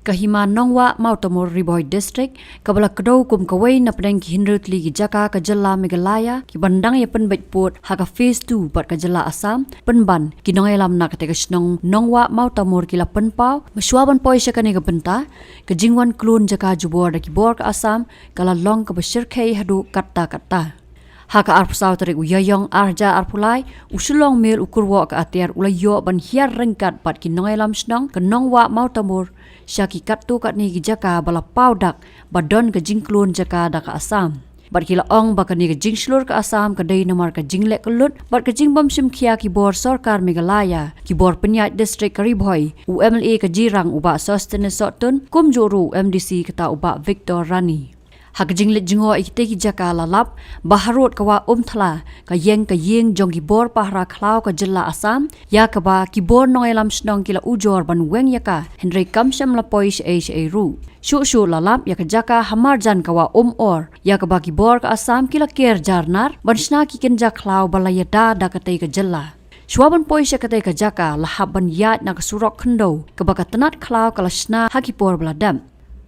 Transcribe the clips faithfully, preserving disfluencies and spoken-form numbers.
Ka hima Nongwah Mawtamur Ri Bhoi District, kaba la kdew kum kawei na pdeng ki hynriew tylli ki jaka ka jylla Meghalaya, kiban dang ïa pynbeit pud ha ka phase two bad ka jylla Assam, pynban ki nongïalam na katei ka shnong Nongwah Mawtamur ki la pynpaw, ba shwa ban poi sha kane ka bynta, ka jingwan klun jaka jubor da ki bor ka Assam, ka la long kaba shyrkhei haduh katta katta. Ha ka arphew saw tarik u Ïaïong ar hajar arphew lai, u Shillong Mail u kyrwoh ka atiar u la ïoh ban hiar ryngkat bad ki nongïalam shnong ka Nongwah Mawtamur sha ki katto katne ki jaka ba la paw dak ba don ka jingklun jaka da ka Assam. Bad ki la ong ba kane ka jingshlur ka Assam ka dei namar ka jingleh kyllut bad ka jingbym shim khia ki bor sorkar Meghalaya, ki bor pynïaid district ka Ri Bhoi, u M L A ka Jirang u Bah Sosthenes Sohtun, kumjuh ruh u M D C kata u Bah Victor Rani. Ha ka jingleit jngoh ïa kitei ki jaka la lap ba harud ka wah Umthla, ka ïeng ka ïing jong ki bor pahara khlaw ka jylla Assam, ïa kaba ki bor nongïalam shnong ki la ujor ban weng ïa ka, hynrei kam shym la poi shaei shaei ruh. Shuh shuh la lap ïa ka jaka ha marjan ka wah Umor, ïa kaba ki bor ka Assam ki la ker jar nar ban shna ki kynja khlaw ba la ïada da katei ka jylla. Shwa ban poi sha katei ka jaka la hap ban ïaid na ka surok khyndew kaba ka tnat khlaw ka la shna ha ki por ba la dep.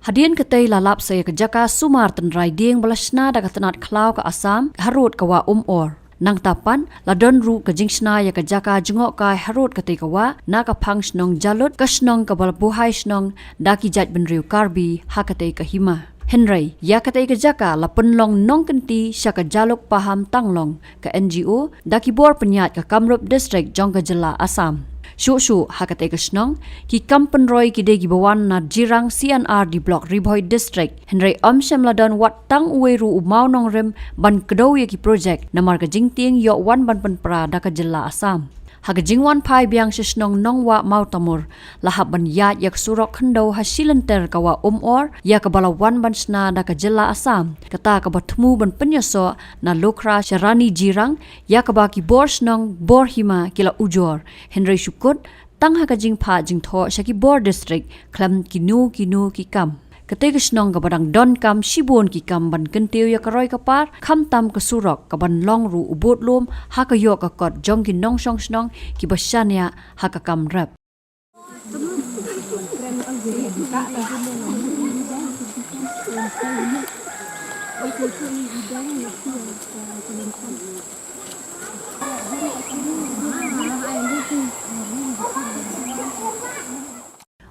Hadien katei la lap sa ïa ka jaka sumar tynrai dieng ba la shna da ka tnat khlaw ka Assam harud ka wah Umor. Nangta pat la don ruh ka jingshna ïa ka jaka jngohkai harud katei ka wah na ka phang shnong Jalut, ka shnong kaba la buhai shnong da ki jaitbynriew Karbi ha katei ka hima. Hynrei ïa katei ka jaka la pynlong nongkynti sha ka Jaluk Paham Tanglong, ka N G O, da ki bor pynïaid ka Kamrup District jong ka jylla Assam. Shuh shuh ha katei ka shnong, ki kam pynroi ki dei kiba wan na Jirang C and R D Block Ri Bhoi District. Hynrei ym shym la don wat tang uwei ruh u mawnongrim ban kdew ïa ki project namar ka jingtieng ïoh wan ban pynpra da ka jylla Assam. Ha ka jingwan phai biang sha shnong Nongwah Mawtamur, la hap ban ïaid ïa ka surok khyndew ha shi lynter ka wah Umor, ïa kaba la wan ban shna da ka jylla Assam, kata kaba thmu ban pynïasoh na Lukhra sha Rani Jirang, ïa kaba ki bor shnong bor hima ki la ujor. Hynrei shu kut tang ha ka jingphah jingthoh sha ki bor district khlem kino kino ki kam. Katei ka shnong kaba dang don kam shibun ki kam ban kyntiew ïa ka roi ka par, khamtam ka surok kaban long ruh u budlum ha ka ïoh ka kot jong ki nongshong shnong kiba shaniah ha ka kam rep.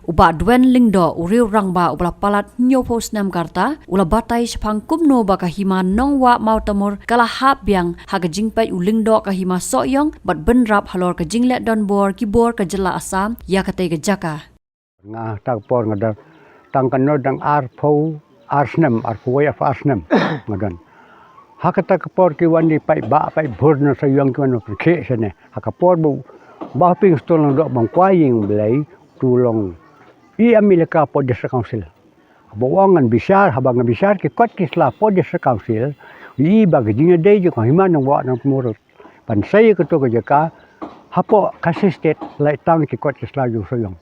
U Bah Duen Lyngdoh, u riew rangbah uba la palat hynñiewphew snem ka rta, u la batai shaphang kumno ba ka hima Nongwah Mawtamur ka la hap biang ha ka jingpeit u lyngdoh ka hima Sohiong bad bynrap halor ka jingleh donbor ki bor ka jylla Assam ïa katei ka jaka. Nga ta ka por nga don tang kano dang arphew ar snem, arphew wei arphew ar snem nga don. Ha kata ka por ki wan di paidbah paidbhur na Sohiong ki wan pynkhih shane. Ha ka por ba u Bah Hoping Stone Lyngdoh ba u kwah ïing Blei, tu long i em elaka hapoh District Council. Haba u ong ngan bishar, haba ngan bishar ki kot ki sla hapoh District Council, i ba ka jingïadei jong ka hima Nongwah Mawtamur ban sei kato ka jaka hapoh Khasi State, la tang ki kot ki sla jong Sohiong.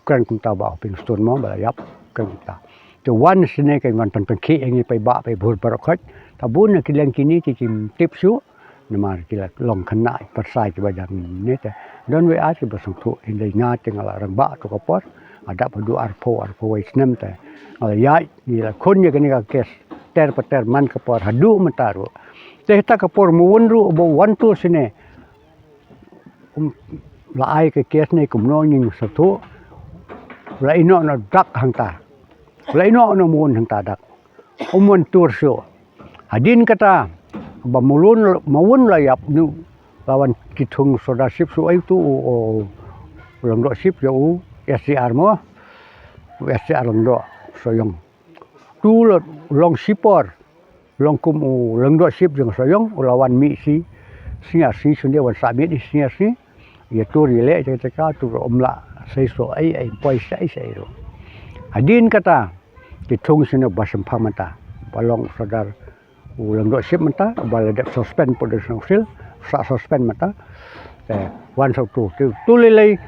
Kren kumta Bah Hoping Stone mo, ba la ïap, kren kumta. Te wan shane ka wan pynpynkhih ïa ngi paidbah paidbhur baroh khoit. Te bun na ki liang kine ki kim tip shuh. Namar ki la long khynnah pyrsa kiba dang ne te. Don wei ar kiba sngewthuh, hynrei nga te nga la rangbah tu ka por. Nga dap haduh arphew, arphew wei snem te nga la ïaid, ngi la khun ïa kane ka case ter pa ter man ka por haduh mynta ruh. Te kata ka por Mawun ruh ba u wan tur shane, um, la ai ka case ne kumno ngim sngewthuh. La ïehnoh noh dak hangta. La ïehnoh noh Mawun hangta dak. Um wan tur shuh. Hadien kata ba Mawun, Mawun la ïap, nu la wan ki thung sordar ship shuh, ai tu u, u, u Lyngdoh ship ïa u S C R mo. U S C R Lyngdoh Sohiong. Tu la long shipor. Long kum u Lyngdoh ship jong Sohiong, u la wan mih shi sngi ar sngi, shynde wan sah miet shi sngi ar sngi. Ïa tur ïa leh jaka jaka, tur um lah sei soh ei ei, poi sei sei ruh. Hadien kata ki thung shane u Bah Shemphang mynta, ba long sordar u Lyngdoh ship mynta, ba la dep suspend put da shnong sil, sa suspend mynta. Te wan sa tu, tu, tu lei lei,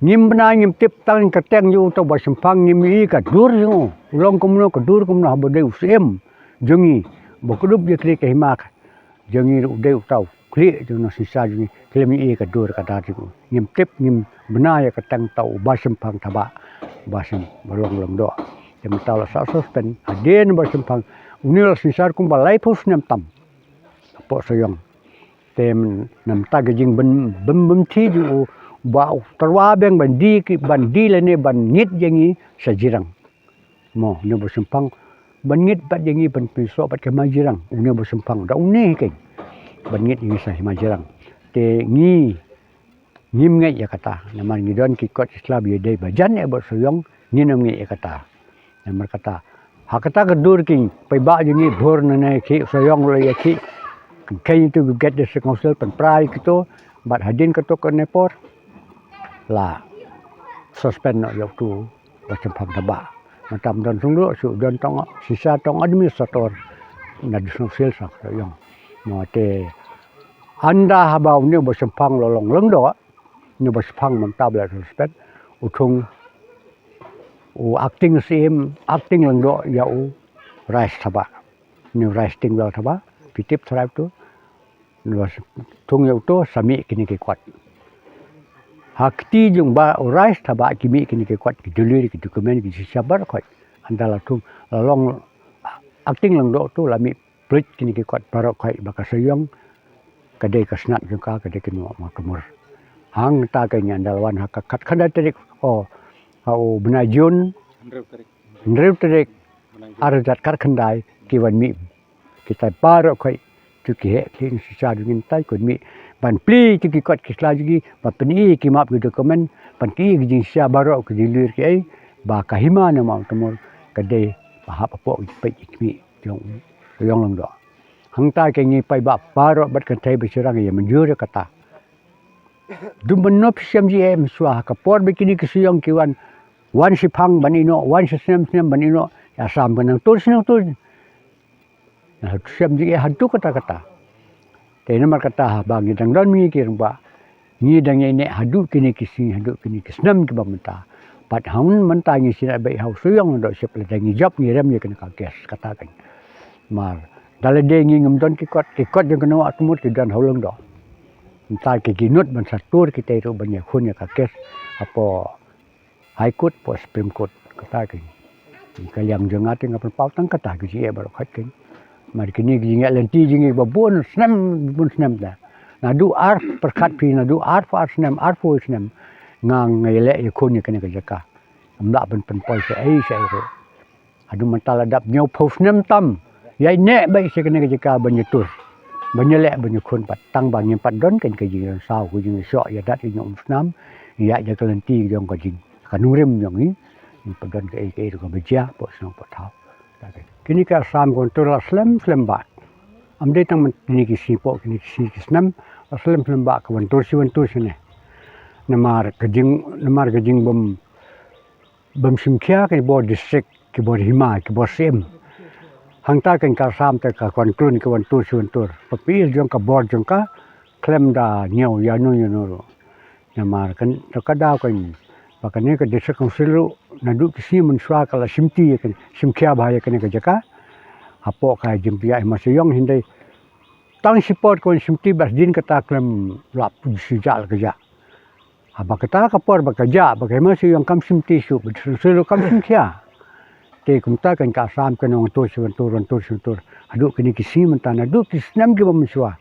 ngim bna ngim tip tang ka kyrteng jong uta u Bah Shemphang, ngim i ka dur jong u, u long kumno ka dur kumno, haba dei u syiem jong ngi ba kdup ïa kane ka hima jong ngi, u dei uta u khlieh jong u nongsynshar jong ngi, khlem i ka dur ka dar jong u. Ngim tip, ngim bna ïa ka kyrteng uta u Bah Shemphang Thabah. Ba shim ba long long doh. Te mynta la sa suspend hadien ba shemphang. Une la synshar kumba laiphew snem tam. Hapoh Sohiong. Te namar ka jingbym bym bym thi jong u ba u tyrwa biang ban die ki ban die lane ban ngit ïa ngi sha Jirang. Mo, une ba shemphang ban ngit bad ïa ngi ban pynsoh bad ka hima Jirang. Une ba shemphang da une hi keiñ ban ngit ïa ngi sha hima Jirang. Te ngi ngim ngeit ïa kata. Namar ngi don ki kot ki sla ba ïadei ba jan eh bad Sohiong, ngin ym ngeit ïa kata. Namar kata ha kata ka dur ki paidbah jong ngi bun na ne ki Sohiong la ïa ki. Keiñ tu ki get district council pynpra ïa kito bad hadien kato kane por la suspend noh ïa uto ba shemphang taba. Mynta ym don sngewthuh shu don tang shisha tang administrator na district council sa Sohiong. Mo te hynda haba une ba shemphang la long lyngdoh, une ba shemphang mynta ba la suspend, u thung u acting C M, acting lyngdoh ïa u Rice Thabah. Une u Rice Thabah, phi tip tharai uto. Une ba shemphang thung ïa uto sa mih kine ki kot. Ha kti jong ba u Rice Thabah ki mih kine ki kot, ki deliver ki document, ki shisha baroh khoit. Hynda la thung la long acting lyngdoh uto la mih pynleit kine ki kot baroh khoit ba ka Sohiong ka dei ka snat jong ka, ka dei ka Nongmawtymur. Hangta ka ngi hynda la wan ha ka khatkhyndai tarik, o, ha u bnai Jun, hynriew tarik, hynriew tarik, bnai Jun, ar hajar khatkhyndai ki wan mih. Kita baroh khoit tu ki heh khlieh shisha jong ngi tai ki wan mih ban plie ïa ki kot ki sla jong ngi, ban pyni ïa ki map ki document, ban pyni ïa ki jingshisha baroh ki jingdeliver ki ei ba ka hima Nongmawtymur ka dei ba hap hapoh ki peit ki khmih jong u Sohiong lyngdoh. Hangta ka ngi paidbah baroh bad kynthei ba shynrang ïa mynjur ïa kata. Dum ban nop shem ji eh mynshuwa ha ka por ba kine ki Sohiong ki wan, wan shiphang ban ïehnoh, wan shisnem snem ban ïehnoh, ïa sam ka nang tur snem tur. Na shem ji eh haduh katta katta. Te namar kata haba ngi dang don ma ngi ki rangbah, ngi dang ïaineh haduh kine ki sngi, haduh kine ki snem kiba mynta. Bad hangta mynta ngi sngewbha bad ha u Sohiong Leadership lada ngi jop ngi rem ïa kane ka case kata kan. Mar da lade ngi ngim don ki kot, ki kot jong ka Nongmawtymur ki don ha u lyngdoh. Mynta ki ki nud ban sa tur kita ruh ban ïakhun ïa ka case hapoh High Court, hapoh Supreme Court, kata kan. Ka liang jong nga te nga pynpaw tang kata ka jingeh baroh khoit kan. Mar kine ki jingeh lynti jong ngi ba bun snem, bun snem ta. Naduh ar pyrkhat phi, naduh arphew ar snem, arphew snem nga, nga ïaleh ïakhun ïa kane ka jaka. Ngam lah ban pynpoi shaei shaei ruh. Haduh mynta la dap hynñiewphew snem tam. Ïaineh beit sha kane ka jaka ban ïatur, ban ïaleh ban ïakhun pat tang ba ngim pat don kein ka jingïasaw, ka jingïasoh ïadat ïa ngi umsnam ïa ka lynti jong ka jing, ka nongrim jong ngi. Ngim pat don kaei kaei ruh kaba jia hapoh shnong hapoh thaw. Kine ki Assam ki wan tur la slem slem bha. Ym dei tang kine ki sngi, hapoh kine ki sngi ki snem la slem slem bha ka wan tur shi wan tur shane. Namar ka jing, namar ka jingbym bym shim khia ki bor district, ki bor hima, ki bor syiem. Hangta kan ka Assam te ka wan klun ki wan tur shi wan tur. Pynpir jong ka bor jong ka khlem da ñiew ïano ïano ruh. Namar kan ka daw kan ba kane ka district council ruh naduh ki sngi mynshuwa ka la shimti ïa kane, shim khia bha ïa kane ka jaka. Hapoh ka jingpynïaid hima Sohiong hynrei tang shi por ka wan shimti bad hadien kata khlem lap shi jah la ka jah. Haba kata ka por ba ka jah, ba ka hima Sohiong kam shimti shuh, ba district council ruh kam shim khia. Te kumta kan ka Assam kan wan tur shi wan tur, wan tur shi wan tur. Haduh kine ki sngi mynta, naduh ki snem kiba mynshuwa.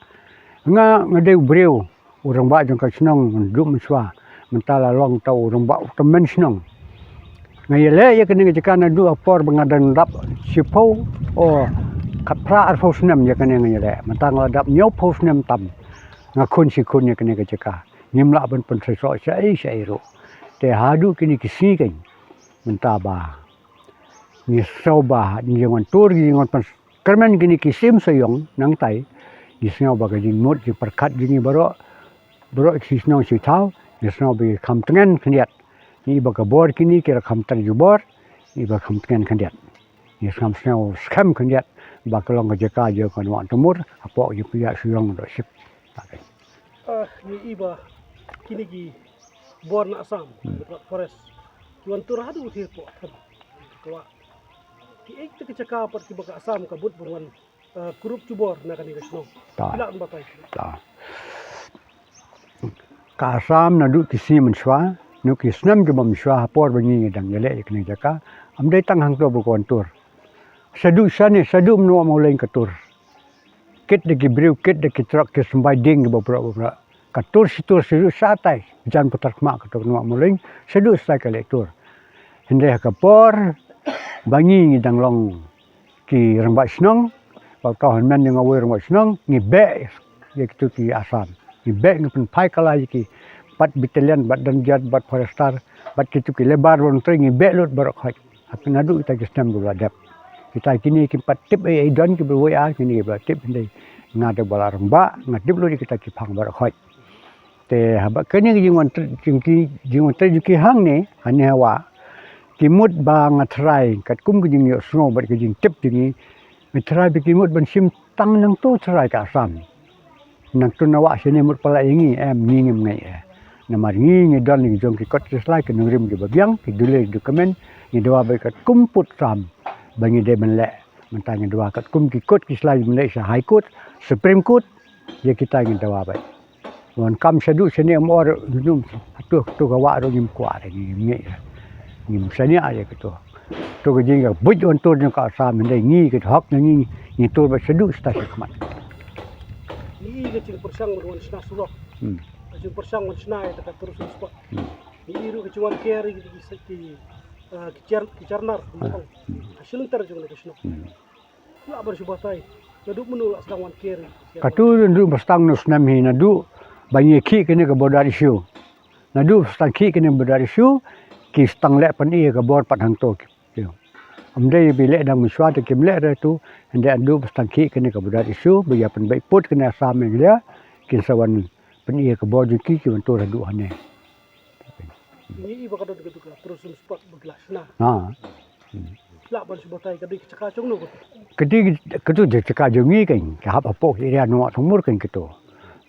Nga, nga dei u briew, u rangbah jong ka shnong, naduh mynshuwa. Mynta la long ta u rangbah u tymmen shnong. Nga ïaleh ïa kane ka jaka naduh ha por ba nga dang dap shiphew, o, khatphra arphew snem ïa kane nga ïaleh. Mynta nga la dap hynñiewphew snem tam. Nga khun shi khun ïa kane ka jaka. Ngim lah ban pynseisoh shaei shaei ruh. Te haduh kine ki sngi kan mynta ba ngi sngew ba ngi wan tur, ngi wan pynkyrmen kine ki syiem Sohiong nangtai. Ngi sngew ba ka jingmut jingpyrkhat jong ngi baroh, baroh shi shnong shi thaw, ngi sngew ba ki kham tngen khyndiat. Ngi ba ka bor kine ki la kham tngen jubor, ngi ba kham tngen khyndiat. Ngi sngew, sngew skhem khyndiat ba ka long ka jaka jong ka Nongmawtymur hapoh jingpynïaid Sohiong Leadership. Ah, ngi i ba kine ki bor na Assam, hmm, na Forest ki wan tur haduh ki por tam. Kiei kita ki jaka pat kiba ka Assam ka bud ban wan, ah, kurup jubor na kane ka shnong. Ta. Phi lah ban batai. Ta. Ka Assam naduh ki sngi mynshuwa Ngi ki snem ki bym shwa ha por ba ngi ngi dang ïaleh ïa kane ka jaka. Ym dei tang hangto ba ka wan tur. Shaduh shane, shaduh mynno mynno leng ka tur. Kit da ki briew, kit da ki trok, ki symbai ding kiba pura pura. Ka tur shi tur, shaduh shatai. Jan patar khmat ka tur mynno mynno leng. Shaduh shatai ka leh tur. Hynrei ha ka por ba ngi ngi dang long ki rangbah shnong, ba ka hynmen jong nga wei rangbah shnong, ngi beh ïa kitu ki Assam. Ngi beh ngi pynphai kylla ïa ki, bad battalion, bad danjat, bad forester, bad kitu ki labour voluntary, ngi beh lut baroh khoit. Hapdeng naduh kita ki snem kiba la dep. Kita kine kim pat tip ei ei don kiba wei ar, kine kiba la tip hynrei nga da ba la rangbah, nga tip lut ïa kita ki phang baroh khoit. Te haba kane ka jingwan tret jong ki, jingwan tret jong ki hangne, hangne ha wah. Ki mut ba nga tharai, katkum ka jingïohsngew bad ka jingtip jong ngi. Nga tharai ba ki mut ban shim tang nangto tharai ka Assam. Nangto na wah shane mut palat ïa ngi, em, ngi ngim ngeit eh. Namar ngi ngi don ki jong ki kot ki sla ki nongrim kiba biang, ki dule ki document, ngi dawa ba katkum pud Assam ba ngi dei ban leh. Mynta ngi dawa katkum ki kot ki sla ban leh sha High Court, Supreme Court, ïa kita ngi dawa ba. Wan kam shaduh shane ym or, ngi ym, tu, tu ka wah ruh ngim kwah re, ngim ngeit re. Ngim shaniah ïa kito. Tu ka jingïabuit wan tur jong ka Assam hynrei ngi ka hok na ngi, ngi tur ba shaduh shatai shakhmat. Ngi ka jingpyrshang wan shna surok. Hmm. Ka jingpyrshang wan shna ïa ka tourist spot. Hmm. Ngi ruh ka jingwan ker ïa ki, ki, ah, ki jar-, ki jarnar. Ah. Hmm. Ka shilynter jong ka shnong. Hmm. Lah ban shu batai. Naduh mynno la sdang wan ker. Katu naduh ba sdang na u snem hi naduh ba ngi khih kane ka border issue. Naduh ba sdang khih kane border issue ki sdang leh pyni ka bor pat hangto. Ym dei ba leh dang mynshuwa te kim leh re tu. Hynrei naduh ba sdang khih kane ka border issue ba ïa pynbeit pud kane Assam Meghalaya kin sa wan pyni ka bor jong ki ki wan tur haduh hangne. Ngi i ba ka don ka duka tourism spot ba ki la shna. Ha. Lah ban shu batai ka dei ka jaka jong no ka. Ka dei ka tu jaka jong ngi kan. Ka hap hapoh area Nongwah Tongmur kan kito.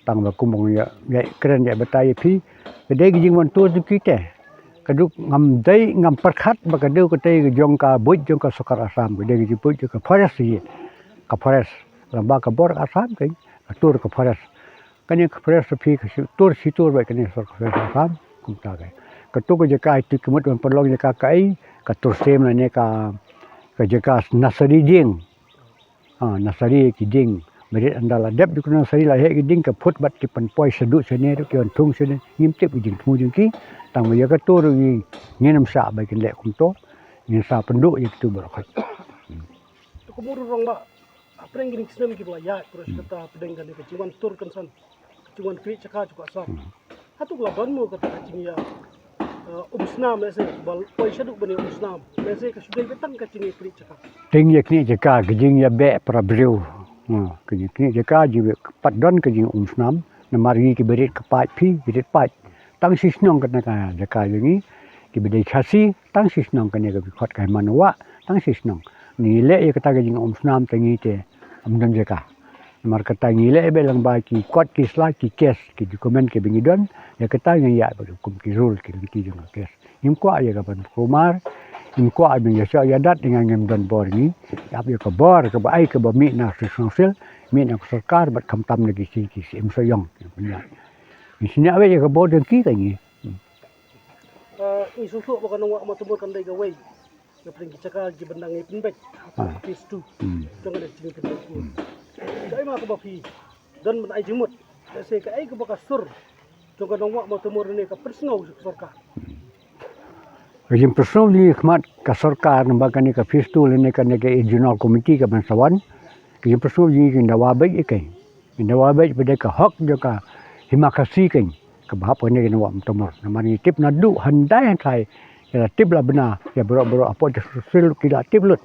Tang ba kum ïa, ïa kren ïa batai ïa phi. Ka dei ka jingwan tur jong ki te. Ka dei ngam dei ngam pyrkhat ba ka dei ka dei ka jong ka buit jong ka sorkar Assam. Ka dei ka jingbuit jong ka forest ïa. Ka forest. Lamba ka bor Assam kan. Ka tur ka forest. Kane ka forest phi ka shi tur shi tur ba kane sorkar Assam kumta ka. Katu ka jaka itu ki mut ban pynlong jaka kaei ka tur sem lane ka, ka jaka nursery dieng. Ha, nursery ki dieng. Ba rit ynda la dep jong ka nursery la heh ki dieng ka phut bad ki pynpoi shaduh shane ruh ki wan thung shane. Ngim tip ki jingthmu jong ki. Tang ba ïa katu ruh ngi ngin ym shah ba kin leh kumto. Ngin sa pynduh ïa kitu baroh khoit. To kumno ruh rangbah. Hapdeng kine ki snem kiba la ïaid, pyrshah kata hapdeng kane ka jingwan tur kynsan, ka jingwan khlieh jaka jong ka Assam. Hmm. Hato ka la don mo kata ka jingïa, eh, umsnam lehse, ba poi shaduh ban ïa umsnam. Lehse ka shu dei ba tang ka jingïa khlieh jaka. Jingïa khlieh jaka, ka jingïa beh para briew. Hmm, ka jingkhlieh jaka, jingïa pat don ka jingumsnam. Namar ngi kiba rit ka paid phi, ki rit paid. Tang shi shnong kane ka jaka jong ngi, kiba dei Khasi, tang shi shnong kane ka khot ka Hima Nongwah, tang shi shnong. Ngi leh ïa kata ka jingumsnam te ngi te ym don jaka. Namar kata ngi leh beit lang ba ki kot ki sla ki kes ki document kiba ngi don, ïa kata ngi ïa ba kum ki rule ki lynti jong ka kes. Ngim kwah ïa ka ban kulmar, ngim kwah ban ïa shoh ïa dat, ïa nga ngim don bor ngi. Ïa ka bor kaba ai kaba mih na ka council, mih na ka sorkar bad khamtam na ki shi ki shi im soyong. Ngi shaniah beit ïa ka bor jong ki ka ngi. Ah, ngi sngewthuh ba ka Nongwah Mawtamur kan dei kawei na pdeng ki jaka kiba dang ngi pynbeit. Ah. Phase two. Hmm. Jong ka dei jingpynbeit. Hmm. Kaei ma kaba phi don ban ai jingmut. Lehse kaei kaba ka sur jong ka Nongwah Mawtamur ne ka pynsngew sha ka sorkar. Hmm. Ka jingpynsngew jong ngi khmat ka sorkar namar kane ka phase two lane kane ka regional committee kaban sa wan. Ka jingpynsngew jong ngi, ngi dawa beit ïa kaei. Ngi dawa beit ba dei ka hok jong ka Hima Khasi kaei. Kaba hap kane ka Nongwah Mawtamur. Namar ngi tip naduh hyndai hynrei. Ki la tip la bna, ïa baroh baroh hapoh District Council ki la tip lut.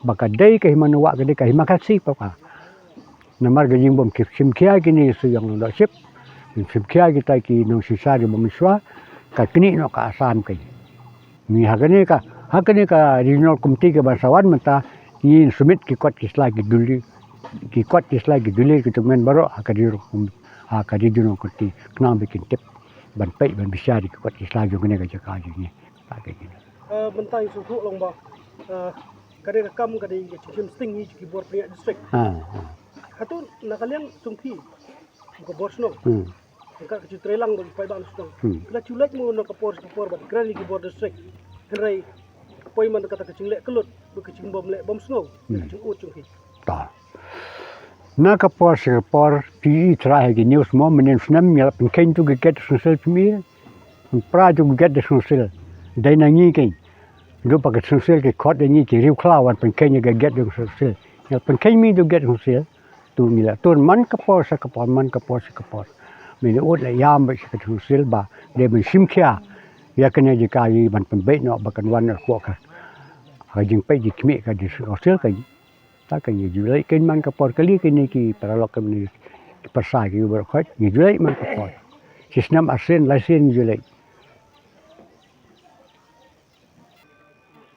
Ba ka dei ka Hima Nongwah ka dei ka Hima Khasi papa. Namar ka jingbym ki shim khia kine ki shu ïa long dohship. Ki shim khia kita ki nongsynshar ki bym mynshuwa. Ka knieh noh ka Assam kaei. Ngi ha kane ka, ha kane ka regional committee kaban sa wan mynta ngin submit ki kot ki sla ki duli. Ki kot ki sla ki duli ki document baroh ha ka regional com-, ha ka regional committee. Khnang ba kin tip ban peit ban bishar ïa ki kot ki sla jong kane ka jaka jong ngi. Ka dei kine. Eh, mynta ngi sngewthuh lang ba, eh, kane ka kam ka dei ka jingshim sting ngi ki bor pynïaid district. Ha, ha. Hato na ka liang jong phi, ka bor shnong. Hmm. Ka ka ju trei lang ba ki paidbah shnong. Hmm. Ka la ju leit mo na ka por ka por ba kren ïa ki bor district. Hynrei poi man kata ka jingleh kyllut ba ka jingbym leh bym sngew. Hmm. Ka jingud jong ki. Ta. Na ka por sha ka por, phi i trai ha ki news mo, mynnin snem ngi la pynkheiñ tu ka gate Sngewsih phi i. Pra tu ka gate Sngewsih. Dei na ngi keiñ. Duh ba ka Sngewsih ki khot ïa ngi ki riewkhla wan pynkheiñ ïa ka gate Sngewsih. Ngi la pynkheiñ mi tu gate Sngewsih. Tu ngi la tur man ka por sha ka por, man ka por sha ka por. Mi la ud la ïam ba sha ka Sngewsih ba dei ban shim khia. Ïa kane jaka ïa ban pynbeit noh ba kan wan noh ka. Ha jingpeit jingkhmih ka dei Sngewsih ka. Ta ka ngi ju leit keiñ man ka por kali kine ki paralok kine ki pyrsa ki baroh khoit ngi ju leit man ka por. Shi snem ar sien lai sien ngi ju leit.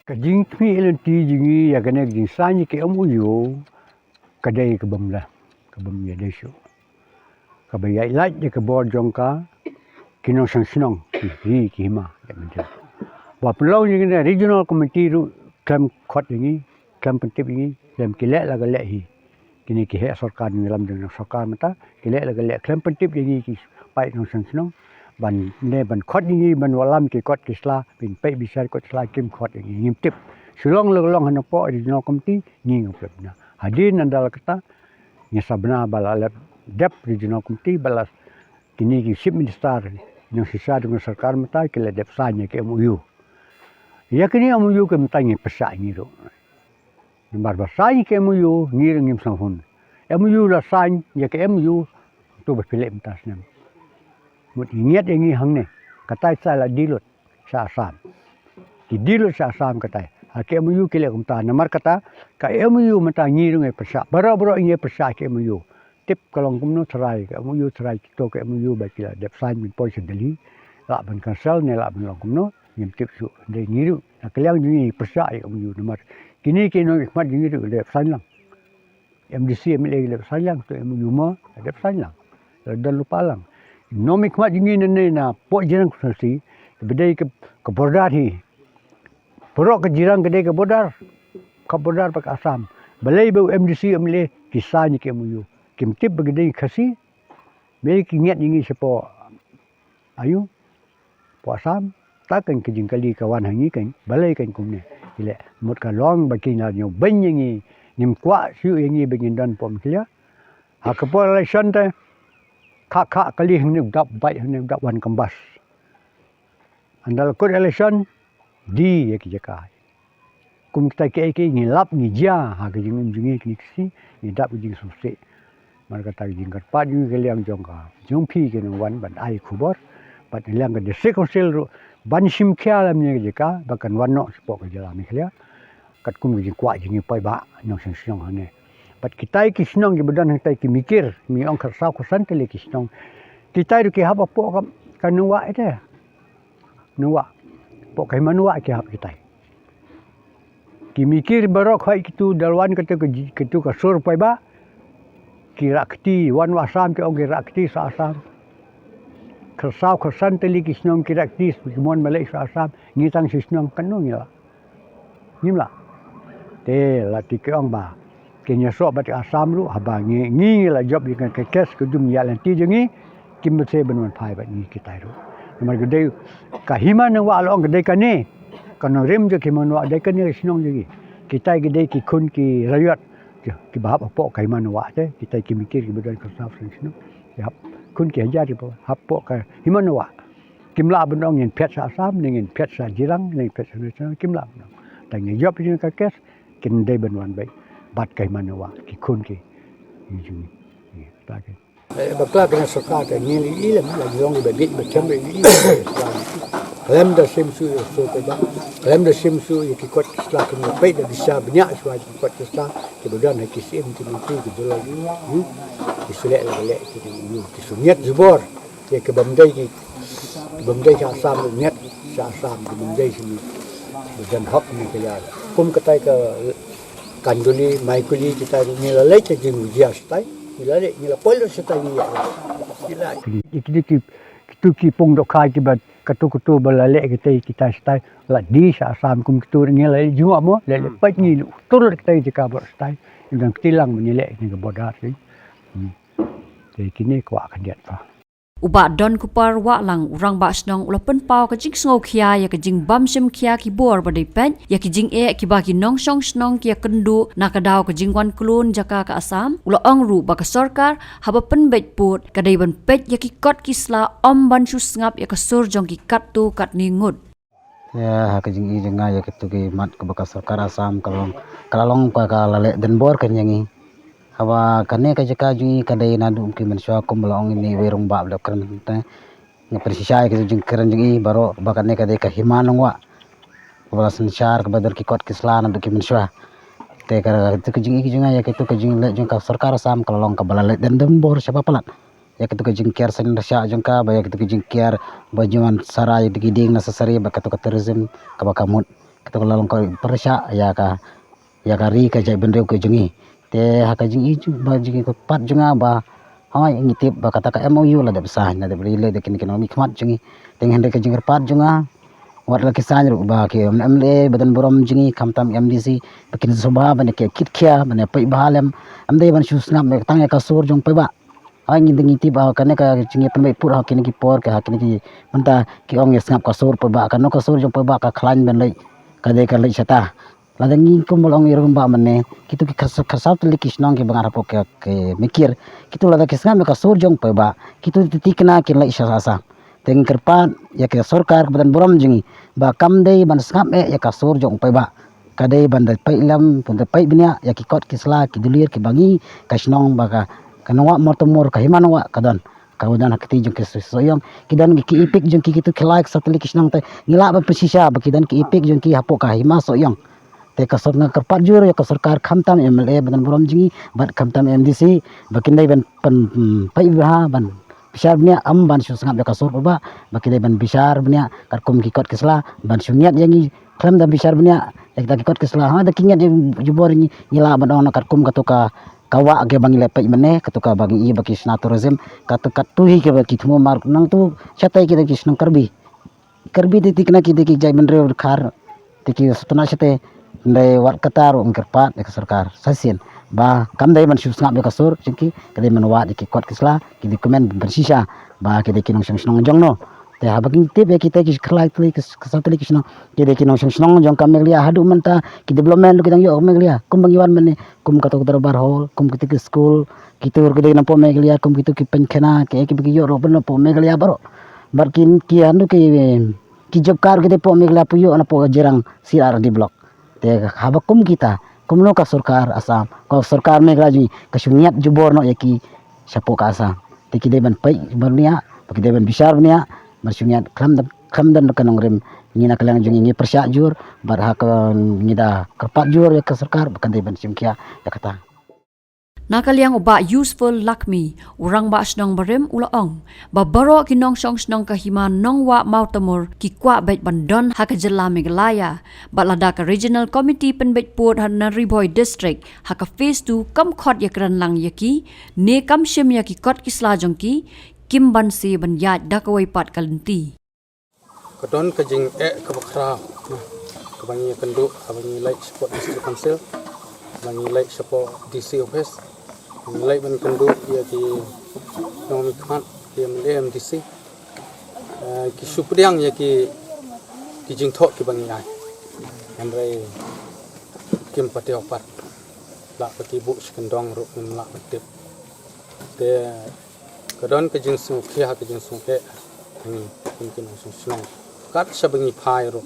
Ka jingkhmih lynti jong ngi ïa kane ka jingsain ïa ka M O U ka dei ka bym lah, ka bym ïadei shuh. Kaba ïaid lait ïa ka bor jong ka ki nongshong shnong ki hi ki hima ïa mynta. Ba pynlong ïa kine regional committee ruh khlem khot ïa ngi, khlem pyntip ïa ngi, khlem ki leh la ka leh hi. Kine ki heh sorkar ngi lam jong sorkar mynta ki leh la ka leh khlem pyntip ïa ngi ki paid nongshong shnong. Ban ne ban khot ïa ngi ban wallam ki kot ki sla, pynpeit bishar kot sla kim khot ïa ngi ngim tip. Shu long la ka long hana poh regional committee ngi ngam tip na. Hadien nanda la kata ngi sa bna ba la lep dep regional committee ba la kine ki chief minister nong shisha dong sorkar mynta ki la dep sain ïa ka M O U. Ïa kine M O U ka mynta ngi pyrshah ngi ruh. Namar ba sain ïa ka M O U ngi ruh ngim sngewhun. M O U la sain ïa ka M O U tu ba phi leh mynta snem. Mut ngi ngiat ïa ngi hangne. Katai sa la dilut sha Assam. Ki dilut sha Assam katai. Ha ka M O U ki leh kumta namar kata ka M O U mynta ngi ruh ngi pyrshah. Baroh baroh ngi pyrshah ka M O U. Tip ka long kumno tharai ka M O U tharai kito ka M O U ba ki la dep sain ban poi sha Delhi. Lah ban cancel ne lah ban long kumno ngim tip shuh. Dei ngi ruh na ka liang jong ngi pyrshah ïa ka M O U namar kine ki nongmihkhmat jong ngi ruh dep sain lang. M D C M L A dep sain lang to M O U mo dep sain lang. La don lypa lang. Nongmihkhmat jong ngi ne na poh Jirang constituency ba dei ka border hi. Baroh ka Jirang ka dei ka border. Ka border bad ka Assam. Balei ba u M D C M L A ki sain ïa ka M O U. Kim tip ba ka dei Khasi. Balei ki ngiat ïa ngi shapoh aïu? Poh Assam. Ta keiñ ka jingkylli ka wan ha ngi keiñ. Balei keiñ kumne. Ki leh mut ka long ba ki na ñiew beiñ ïa ngi. Ngim kwah shuh ïa ngi ba ngin don pom khlia. Ha ka por election te. Kha kha kali hangne u dap bait hangne u dap wan kambas. Ynda la kut election die ïa ki jaka. Kum kita kiei kiei ngi lap ngi jia ha ka jingim jong ngi kine ki sngi ngi dap ka jingsngewsih. Namar kata ka jingkyrpad jong ngi ka liang jong ka jong phi ki nongwan ban ai khubor bad ka liang ka District Council ruh ban shim khia lem ïa ka jaka ba kan wan noh shapoh ka jylla Meghalaya. Katkum ka jingkwah jong ngi paidbah nongshong shnong hangne. Bad kitai ki shnong kiba don hangtai ki Mikir, ngi ong khatsaw khatsan tylli ki shnong. Kitai ruh ki hap hapoh ka, ka Nongwah ite. Nongwah. Hapoh ka Hima Nongwah ki hap kitai. Ki Mikir baroh khoit kitu da la wan katu ka ji-, katu ka sur paidbah. Ki rah kti, wan Assam ki ong ki rah kti sha Assam. Khatsaw khatsan tylli ki shnong ki rah kti, ki mon ba leit sha Assam, ngi tang shi shnong kano ngi lah. Ngim lah. Te la ti ki ong ba ki ïasoh bad ka Assam ruh haba ngi, ngi la jop ïa ka case ka jong ïa lynti jong ngi kim bteng ban wan phai bad ngi kitai ruh. Namar ka dei ka Hima Nongwah la ong ka dei kane. Ka nongrim jong ka Hima Nongwah dei kane ka shnong jong ngi. Kitai ki dei ki khun ki Raiot kiba hap hapoh ka Hima Nongwah te kitai ki Mikir kiba don khatsaw shnong. Ki hap khun ki hajar kiba hap hapoh ka Hima Nongwah. Kim lah ban ong ngin phet sha Assam ne ngin phet sha Jirang ne ngin phet sha Nongchang kim lah ban ong. Tang ïa jop ïa ka case kin dei ban wan beit bad ka Hima Nongwah ki khun ki. Ngi jong ngi. Ngi ta ki. Eh, bakla ka sorkar ka ngi li lem la jong ba bit ba chem li. Khlem da sim su so te ba. Khlem da sim su ïa ki kot ki sla kin peit da bisa bniah shuwa ki kot ki sla ki ba don ha ki sim ki mentri ki dula. Ki su leh la leh ki su ngiat jubor. Te ki bym dei ki, ki bym dei sha Assam ruh ngiat sha Assam ki bym dei sha ngi. Ba jan hok ngi ka ïa. Kum katai ka Kanduli, Maikuli, kitai ruh ngi la leit ka jingwujia shatai. Ngi la leit, ngi la poi lut shatai ngi ïa. Ngi la. Ki, ki, ki, ki, kitu ki pung dohkha kiba katu katu ba la leh kitai, kitai shatai. La die sha Assam kum kitu ngi la leit jingwa mo, la leit peit ngi tur lut kitai jaka bor shatai. Ngi dang kti lang ba ngi leh ngi ka border ki. Hmm. Te kine kwah khyndiat pa. U Bah Don Kupar Wahlang, u Rangbah Shnong, u la pynpaw ka jingsngewkhia ïa ka jingbym shim khia ki bor ba dei peit ïa ki jingeh kiba ki nongshong shnong ki ïakynduh na ka daw ka jingwan klun jaka ka Assam. U la ong ruh ba ka sorkar haba pynbeit pud ka dei ban peit ïa ki kot ki sla, ym ban shu sngap ïa ka sur jong ki katto katne ngut. Ïa, ha ka jingïohi jong nga ïa kito ki mat kaba ka sorkar Assam ka long, ka la long ka, ka la leh donbor ka ïa ngi. Haba kane ka jaka jong ngi ka dei naduh ki mynshuwa, kumba la ong ine i rangbah ba la kren te. Nga pynshisha ïa ka jingkren jong ngi baroh ba kane ka dei ka hima nongwah kaba la synshar kaba don ki kot ki sla naduh ki mynshuwa. Te ka, kito ki jingïohi jong nga ïa kito ki jingleh jong ka sorkar Assam ka la long kaba la leh donbor shaba palat. Ïa kito ki jingkiar seng rashah jong ka, ba ïa kito ki jingkiar ba ju wan sarai ïa kito ki dieng na sasari, ba kato ka tourism kaba ka mut. Kato ka la long ka pyrshah ïa ka, ïa ka ri ka jaitbynriew ka jong ngi. Te ha ka jingïohi jong, ba jingkyrpad jong nga ba, hooid ngi tip ba kata ka M O U la dep sign, la dep release da kine ki nongmihkhmat jong ngi. Te hynrei ka jingkyrpad jong nga, wat la ki sign ruh ba ki M L A ba don burom jong ngi, khamtam M D C, ba kin sngewbha ban ïa kit khia, ban ïa peit bha lem. Ym dei ban shu sngap tang ïa ka sur jong paidbah. Hooid ngi dang ïa tip ba kane ka jingïapynbeit pud ha kine ki por, ka ha kine ki mynta ki ong ïa sngap ka sur paidbah, kano ka sur jong paidbah ka khlaiñ ban leit, ka dei ka leit shata. Lada ngi kum ba la ong i rangbah mynne, kito ki kha saw, kha saw tylli ki shnong kiba ngat hapoh ka, ka Mikir, kito lada ki sngap ïa ka sur jong paidbah, kito ki thikna kin leit shata. Te ngi kyrpad ïa ka sorkar kaba don burom jong ngi ba kam dei ban sngap eh ïa ka sur jong paidbah. Ka dei ban da peit lem, ban da peit bniah ïa ki kot ki sla, ki dulir kiba ngi ka shnong ba ka, ka nongwah Mawtamur, ka hima nongwah ka don. Ka don ha kti jong ki Sohiong, ki don ki EPIC jong ki, kito ki lai ki saw tylli ki shnong te. Ngi lah ban pynshisha ba ki don ki EPIC jong ki hapoh ka hima Sohiong. Te ka sorkar, nga kyrpad jur ïa ka sorkar, khamtam M L A ba don burom jong ngi bad khamtam M D C, ba kin dei ban pyn, hmm, peit bha, ban bishar bniah, ym ban shu sngap ïa ka sur paidbah, ba kin dei ban bishar bniah katkum ki kot ki sla, ban shu ngiat ïa ngi khlem da bishar bniah ïa kita ki kot ki sla. Ha, da ki ngiat ïa jubor ngi, ngi lah ban ong na katkum kato ka, ka wah kaba ngi la peit mynne, kato kaba ngi ïohi ba ki shna tourism, kato, kato hi kaba ki thmu mar nangtu shatei ki da ki shnong Karbi. Karbi te thikna ki dei ki jaitbynriew dkhar, te ki sngewtynnat shatei, hynrei wat kata ruh ngi kyrpad ïa ka sorkar sa shisien ba kam dei ban shu sngap ïa ka sur jong ki, ka dei ban wad ïa ki kot ki sla, ki dei kumne ban pynshisha ba ki dei ki nongshong shnong jong no. Te haba ngi tip ïa kita ki khyllai tylli ki, ki saw tylli ki shnong, ki dei ki nongshong shnong jong ka Meghalaya, haduh mynta ki development ruh ki dang ïoh ka Meghalaya, kumba ngi wan mynne, kum kato ka dorbar hall, kum kito ki skul, kito ruh ki dei napoh Meghalaya, kum kito ki pynkhana, ki, ki, ki ïoh ruh napoh Meghalaya baroh. Bad ki, ki anu ki, ki job card ki dei napoh Meghalaya, phi ïoh napoh Jirang C R D block. Te haba kum kita, kumno ka sorkar Assam, ka sorkar Meghalaya jong ngi ka shu ngiat jubor noh ïa ki shapoh ka Assam. Te ki dei ban peit bniah, ba ki dei ban bishar bniah, ban shu ngiat khlem da, khlem da ka nongrim. Ngi na ka liang jong ngi ngi pyrshah jur, bad ha ka ngi da kyrpad jur ïa ka sorkar ba kan dei ban shim khia ïa kata. Na ka liang u Bah Useful Lakmi, u Rangbah Shnong barim, u la ong ba baroh ki nongshong shnong ka hima nongwah Mawtamur ki kwah beit ban don ha ka jylla Meghalaya, bad lada ka Regional Committee pynbeit pud ha na Ri Bhoi District ha ka phase two kam khot ïakren lang ïa ki, ne kam shim ïa ki kot ki sla jong ki, kim banse ban ïaid da kawei pat ka lynti. Ka don ka jingeh kaba khraw, kaba ngi ïakynduh, kaba ngi leit shapoh District Council, kaba ngi leit shapoh D C office, ngi leit ban kynduh ïa ki nongmihkhmat, ki M L A, M D C. Eh, ki shu pdiang ïa ki, ki jingthoh kiba ngi ai. Hynrei kim pat ïoh pat. Lah ba ki buh shi kyndong ruh ngim lah ban tip. Te ka don ka jingsngewkhia, ka jingsngeweh ha ngi kum ki nongshong shnong, kat shaba ngi phai ruh.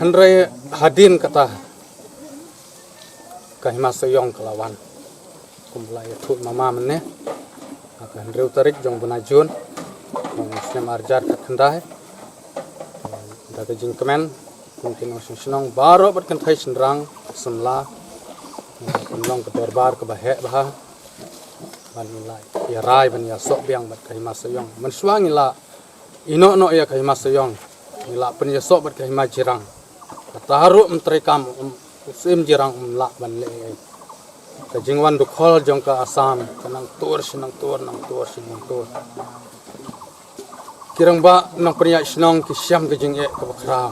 Hynrei hadien kata ka hima Sohiong ka la wan, kumba la ïathuh mama mynne, ha ka hynriew tarik jong u bnai June jong u snem arhajar khatkhyndai. Da ka jingkmen kum ki nongshong shnong baroh bad kynthei shynrang samla, pynlong ka dorbar kaba heh bha ban ïa rai ban ïasoh biang bad ka hima Sohiong. Mynshuwa ngi la ïehnoh noh ïa ka hima Sohiong, ngi la pynïasoh bad ka hima Jirang. Kata ruh ym treikam, um, u Syiem Jirang um lah ban leh ei ei. Ka jingwan dkhot jong ka Assam ka nang tur shi nang tur, nang tur shi nang tur. Ki rangbah nongpynïaid shnong ki shem ka jingeh kaba khraw.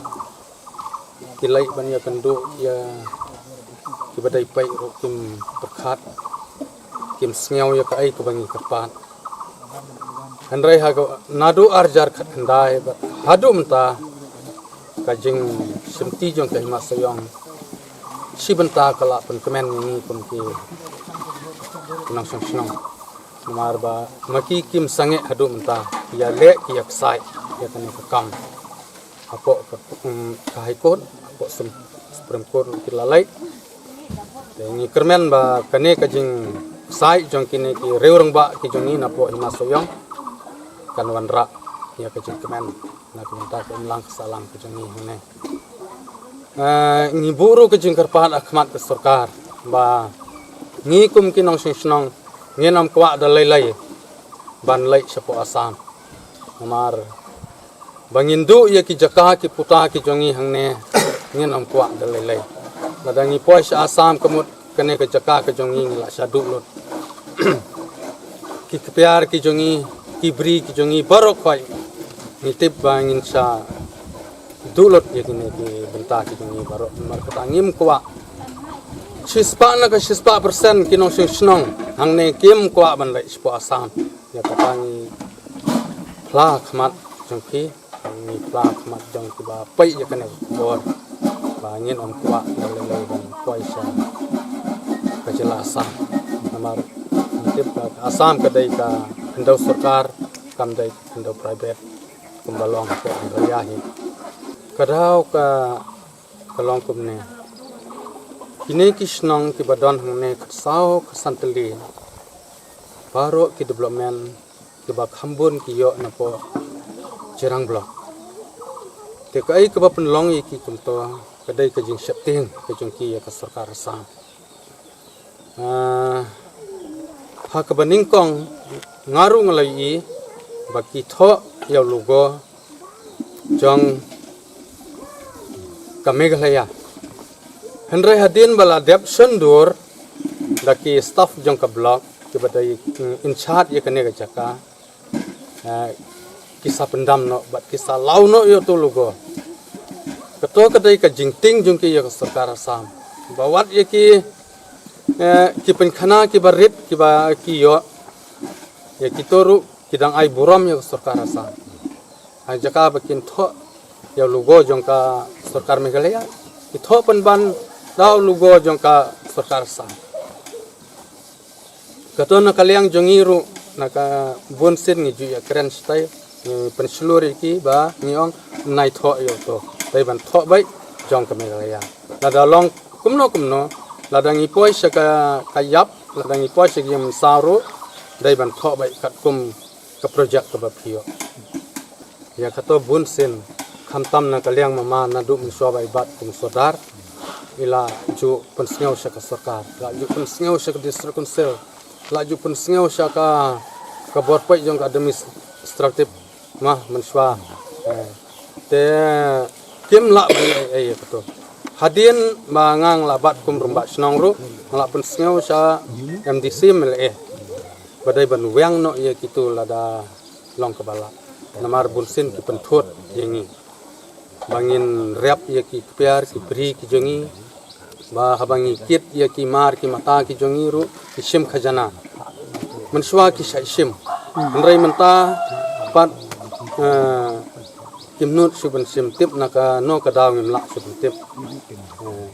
Ki leit ban ïakynduh ïa kiba dei peit ruh kim pyrkhat, kim sngew ïa kaei kaba ngi kyrpad. Hynrei ha ka naduh ar hajar khatkhyndai bad haduh mynta, ka jingshimti jong ka Hima Sohiong shi bynta ka la pynkmen ïa ngi kum ki nongshong shnong. Namar ba ma ki kim sangeh haduh mynta, ki ïaleh ki ïaksaid ïa kane ka kam hapoh ka, um, ka High Court, hapoh Sum-, Supreme Court ki la leit. Te ngi kyrmen ba kane ka jingksaid jong kine ki riew rangbah ki jong ngi napoh Hima Sohiong kan wanrah ïa ka jingkmen na ka bynta ka imlang ka sahlang ka jong ngi hangne. Eh, ngi buh ruh ka jingkyrpad ha khmat ka sorkar ba ngi kum ki nongshong shnong ngin ym kwah da lei lei ban leit shapoh Assam. Namar ba ngin duh ïa ki jaka ki puta ki jong ngi hangne, ngin ym kwah da lei lei. Lada ngi poi sha Assam ka mut kane ka jaka ka jong ngi ngi la shah duh lut. Ki kpiar ki jong ngi, ki bri ki jong ngi baroh khoit, ngi tip ba ngin shah duh lut ïa kine ki bynta ki jong ngi baroh. Namar kata ngim kwah. Shispah na ka shispah persen ki nongshong shnong hangne kim kwah ban leit shapoh Assam. Ïa kata ngi phla khmat jong phi, ngi phla khmat jong kiba peit ïa kane ka khubor ba ngin ym kwah da lei lei ban poi sha ka jylla Assam. Namar ngi tip ba ka Assam ka dei ka khyndew sorkar, kam dei ka khyndew private kumba long hapoh Meghalaya hi. Ka daw ka, ka long kumne. Kine ki shnong kiba don hangne khatsaw khatsan tylli, baroh ki development kiba kham bun ki ïoh napoh Jirang Block. Te kaei kaba pynlong ïa ki kumto, ka dei ka jingsheptieng ka jong ki ïa ka sorkar Assam. Ah, ha kaba nyngkong nga ruh nga la ïohi ba ki thoh ïa u logo jong ka Meghalaya. Hynrei hadien ba la dep shon dur da ki staff jong ka block kiba dei, mm, in charge ïa kane ka jaka, eh, ki sa pyndam noh bad ki sa law noh ïa uto u logo. Kato ka dei ka jingtieng jong ki ïa ka sorkar Assam ba wat ïa ki, eh, ki pynkhana kiba rit kiba ki ïoh, ïa kito ruh ki dang ai burom ïa ka sorkar Assam. Ha jaka ba kin thoh ïa u logo jong ka sorkar Meghalaya, ki thoh pynban da u logo jong ka sorkar Assam. Kato na ka liang jong ngi ruh, na ka bun sien ngi ju ïakren shatai, ngi pynshlur ïa ki ba ngi ong nai thoh ïa uto. Dei ban thoh beit jong ka Meghalaya. Lada long kumno kumno, lada ngi poi sha ka, ka ïap, lada ngi poi sha ka ïing mynsaw ruh, dei ban thoh beit katkum ka project kaba phi ïoh. Ïa kato bun sien, khamtam na ka liang mama naduh mynshuwa ba i bat kum sordar, i la ju pynsngew sha ka sorkar, la ju pynsngew sha ka district council, la ju pynsngew sha ka, ka bor peit jong ka administrative ma mynshuwa. Eh, te kim lah ban ei ei ïa kato. Hadien ba nga nga la bat kum rangbah shnong ruh, nga la pynsngew sha M D C M L A ba dei ban weng noh ïa kito lada long kaba lah. Namar bun sien ki pynthut ïa ngi ba ngin rep ïa ki kpiar ki bri ki jong ngi, ba haba ngi kit ïa ki mar ki mata ki jong ngi ruh ki shim khajana. Mynshuwa ki shait shim. Hynrei mynta pat, eh, kim nud shuh ban shim, tip na kano ka daw ngim lah shuh ban tip. Eh,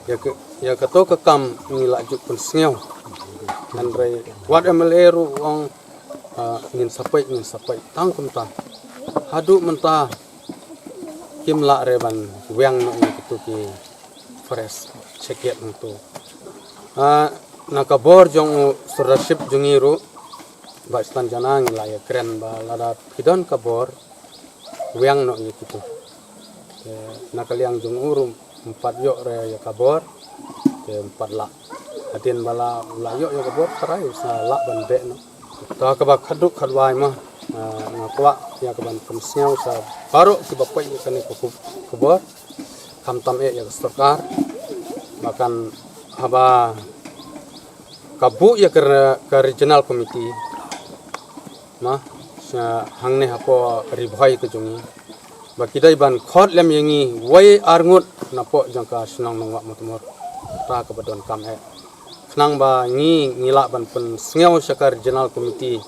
ïa ka, ïa kato ka kam ngi la ju pynsngew. Hynrei wat M L A ruh u ong, ah, ngin sa peit, ngin sa peit tang kumta. Haduh mynta kim lah re ban weng noh ïa kito ki forest check gate hangto. Ah, na ka bor jong u sordarship jong ngi ruh, Bah Stan Jana, ngi la ïakren ba lada phi don ka bor, weng noh ïa kito. Te na ka liang jong u ruh ym pat ïoh re ïa ka bor, te ym pat lah. Hadien ba la, la ïoh ïa ka bor, tharai u sa lah ban beh noh. Ta kaba khadduh khadwai ma, ah, nga kwah ïa ka ban pynsngew sha baroh kiba peit ïa kane ka khub-, khubor. Khamtam eh ïa ka sorkar ba kan haba ka buh ïa ka re-, ka regional committee ma, sha hangne hapoh Ri Bhoi ka jong ngi, ba ki dei ban khot lem ïa ngi wei ar ngut napoh jong ka shnong Nongwah Mawtymor. Ta kaba donkam eh. Khnang ba ngi, ngi lah ban pynsngew sha ka regional committee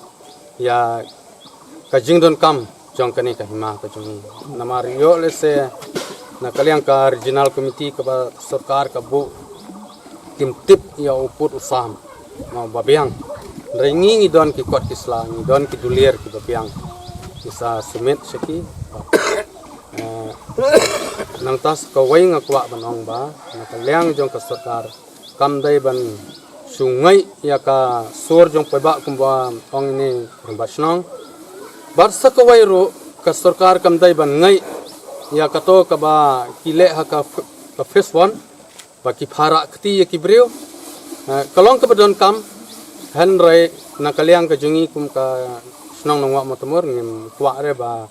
ïa ka jingdonkam jong kane ka hima ka jong ngi. Namar ïoh lehse na ka liang ka regional committee kaba sorkar ka buh kim tip ïa u pud u sam ma babiang. Hynrei ngi ngi don ki kot ki sla, ngi don ki dulir kiba biang. Ngi sa submit sha ki. Eh, nangta sa kawei nga kwah ban ong ba na ka liang jong ka sorkar kam dei ban shu ngai ïa ka sur jong paidbah kumba ong ine rangbah shnong. Bad sa kawei ruh ka sorkar kam dei ban ngai ïa kato kaba ki leh ha ka f-, ka phase one ba ki pharah kti ïa ki briew. Eh, ka long kaba donkam, hynrei na ka liang ka jong ngi kum ka shnong Nongwah Mawtamur ngim kwah re ba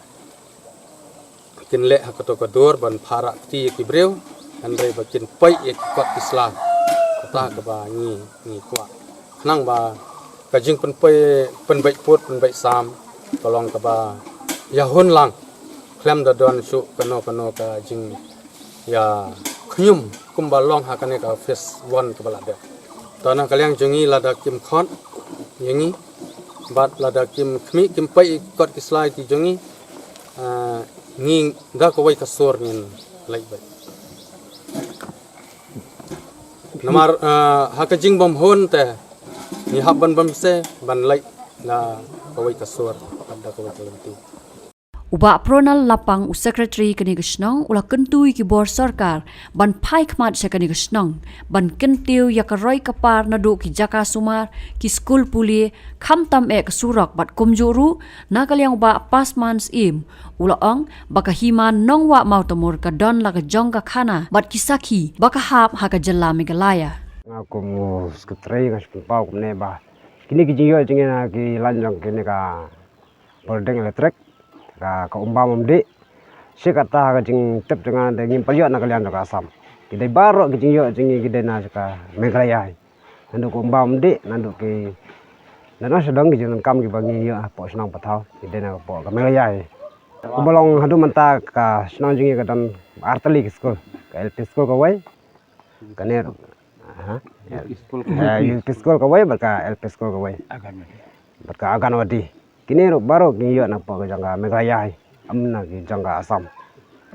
kin leh ha kato ka dur ban pharah kti ïa ki briew, hynrei ba kin peit ïa ki kot ki sla. Kata kaba ngi ngi kwah. Khnang ba ka jingpynpei, pynbeit pud, pynbeit sam ka long kaba ïahun lang. Khlem da don shuh kano kano ka jing ïa khñium kumba long ha kane ka phase one kaba la dep. To na ka liang jong ngi lada kim khot ïa ngi bad lada kim khmih kim peit kot ki sla ki jong ngi, ah, ngi da kawei ka sur ngin leit beit. Namar, ah, ha ka jingbymhun te ngi hap ban bamse ban leit da kawei ka sur bad da kawei ka lynti. U Bah Pronal Lapang, u Secretary kane ka shnong, u la kyntu ïa ki bor sorkar ban phai khmat sha kane ka shnong ban kyntiew ïa ka roi ka par naduh ki jaka sumar, ki skul pule, khamtam eh ka surok bad kumjuh ruh na ka liang u Bah Pasman Syiem u la ong ba ka hima Nongwah Mawtamur ka don la ka jong ka khana bad ki sakhi ba ka hap ha ka jylla Meghalaya. Nga kum u Secretary nga shu pynpaw kumne ba kine ki jingïoh jingïoh na ki lad jong kine ka Bording electric ka, ka umbam umdih. Shi katta ha ka jingtip jong nga de ngim pat ïoh na ka liang jong ka Assam. Ki dei baroh ki jingïoh jong ngi ki dei na ka Meghalaya. Naduh ka umbam umdih, naduh ki, naduh sha dong ki jingdonkam kiba ngi ïoh hapoh shnong pathaw ki dei na ka poh ka Meghalaya. Kumba long haduh mynta ka shnong jong ngi ka don ar tylli ki skul, ka L P school kawei, kane ruh, ha? U P school kawei, eh, U P school kawei bad ka L P school kawei. Bad ka Anganwadi. Kine ruh baroh ki ïoh na poh ka jong ka Meghalaya, ym na ki jong ka Assam.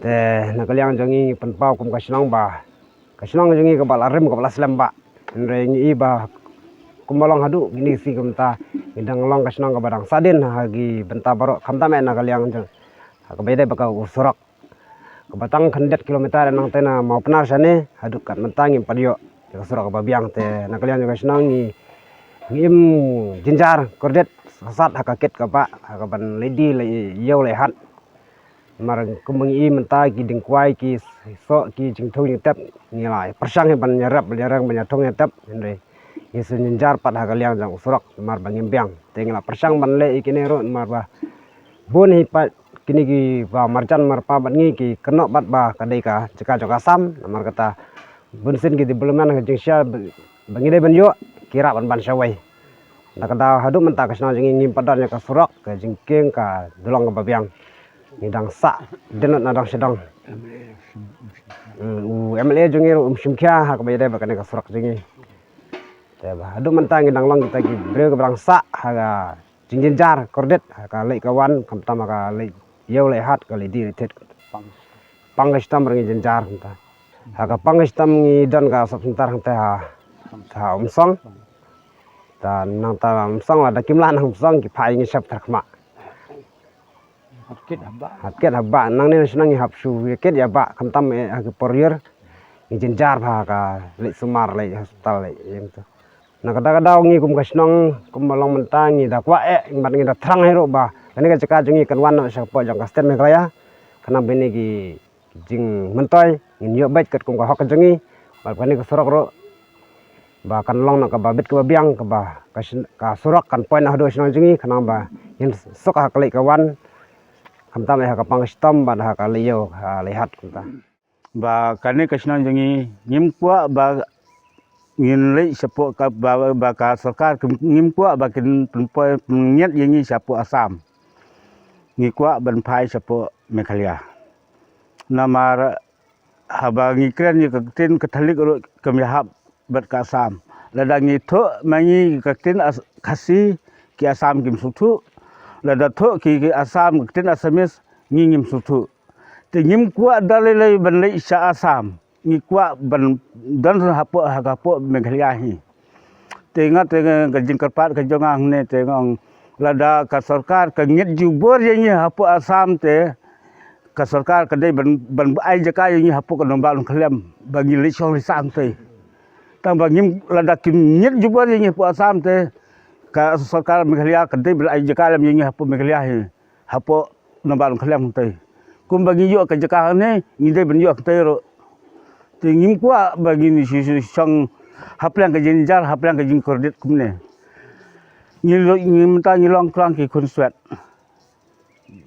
Te na ka liang jong ngi pynpaw kum ka shnong ba ka shnong jong ngi kaba la rim kaba la slem ba. Hynrei ngi i ba kumba long haduh kine ki sngi kumta ngi dang long ka shnong kaba dang sahdien ha ki bynta baroh khamtam eh na ka liang jong ha kaba ïadei bad ka surok. Kaba tang khyndiat kilometer nangta na Mawpnar shane haduh kat mynta ngim pat ïoh ïa ka surok kaba biang te na ka liang jong ka shnong ngi, ngi im jynjar kordit sat ha ka kit ka bah ha kaban leit die leit ïew leit hat. Namar kumba ngi i mynta ki dieng kwai ki soh ki jingthung jingtep ngi la pyrshang hi ban ïarap ïareng ban ïathung ïatep hynrei ngi shu jynjar pat ha ka liang jong u surok namar ba ngim biang te ngi la pyrshang ban leh ïa kine ruh namar ba bun hi pat kine kiba marjan marpa bad ngi ki kynnoh pat ba ka dei ka jaka jong ka Assam namar kata bun sien ki development ka jingshisha ba ngi dei ban ïoh ki rah ban ban shawei. Na ka daw haduh mynta ka shnong jong ngi ngim pat don ïa ka surok ka jingkieng ka dulong kaba biang. Ngi dang sah dien lut na dong sha dong. Hmm, u M L A jong ngi ruh um shim khia ha kaba ïadei bad kane ka surok jong ngi. Te ba haduh mynta ngi dang long kita ki briew kiba dang sah ha ka jingjynjar kordit ha ka leit ka wan khamtam ha ka leit ïew leit hat ka leit die leit thied. Pang ka shitom ba ngi jynjar hangta. Ha ka pang ka shitom ngi don ka sub center hangta ha, ha Umsong. Ta nangta Umsong lada kim lah na Umsong ki phah ïa ngi sha Patharkhmah. Hap kit hap bah. Hap kit hap bah. Nangne na shnong ngi hap shu ïa kit ïa bah khamtam eh ha ki por ïar. Ngi jynjar bha ka leit sumar leit hospital leit ïa ngi tu. Na ka daw ka daw ngi kum ka shnong kumba long mynta ngi da kwah eh bad ngi da thrang hi ruh ba kane ka jaka jong ngi kan wan noh sha ka pdeng jong ka state Meghalaya. Khnang ba kine ki jingmyntoi ngin ïoh beit katkum ka hok ka jong ngi. Bad kane ka surok ruh ba kan long noh kaba bit kaba biang kaba ka syn-, ka surok kan poi noh haduh shnong jong ngi khnang ba ngin suk ha ka leit ka wan. Khamtam eh ha ka pang ka shitom bad ha ka leit ïew ha leit hat kumta. Ba kane ka shnong jong ngi ngim kwah ba ngin leit shapoh ka ba, ba ka sorkar ngim kwah ba kin pynpoi pynñiat ïa ngi shapoh Assam. Ngi kwah ban phai shapoh Meghalaya. Namar haba ngi kren ïa ka ktien Katholik ruh kam ïahap bad ka Assam. Lada ngi thoh ma ngi ka ktien As-, Khasi ki Assam kim sngewthuh. Lada thoh ki, ki Assam, ki ktien Assamese, ngi ngim sngewthuh. Te ngim kwah da lei lei ban leit sha Assam. Ngi kwah ban don hapoh, ha hapoh Meghalaya hi. Te nga te ka jingkyrpad ka jong nga hangne te nga ong lada ka sorkar ka ngeit jubor ïa ngi hapoh Assam te ka sorkar ka dei ban, ban ai jaka ïa ngi hapoh ka Nongbah Nongkhyllem ba ngi leit shong leit sah hangtei. Tang ba ngim, lada kim ngeit jubor ïa ngi hapoh Assam te ka sorkar Meghalaya ka dei ban ai jaka lem ïa ngi hapoh Meghalaya hi, hapoh Nongbah Nongkhyllem hangtei. Kumba ngi ïoh ka jaka hangne ngi dei ban ïoh hangtei ruh. Te ngim kwah ba ngin shu, shu shong hapdeng ka jingjynjar, hapdeng ka jingkordit kumne. Ngi lo, ngi mynta ngi long tang ki khunswet.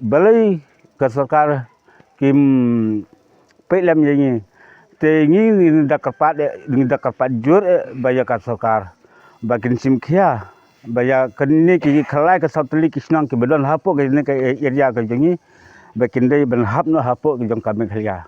Balei ka sorkar kim peit lem ïa ngi? Te ngi, ngi da kyrpad, eh, ngi da kyrpad jur, eh, ba ïa ka sorkar ba kin shim khia ba ïa kine ki khyllai ka saw tylli ki shnong kiba don hapoh kane ka area ka jong ngi ba kin dei ban hap noh hapoh ka jong ka Meghalaya.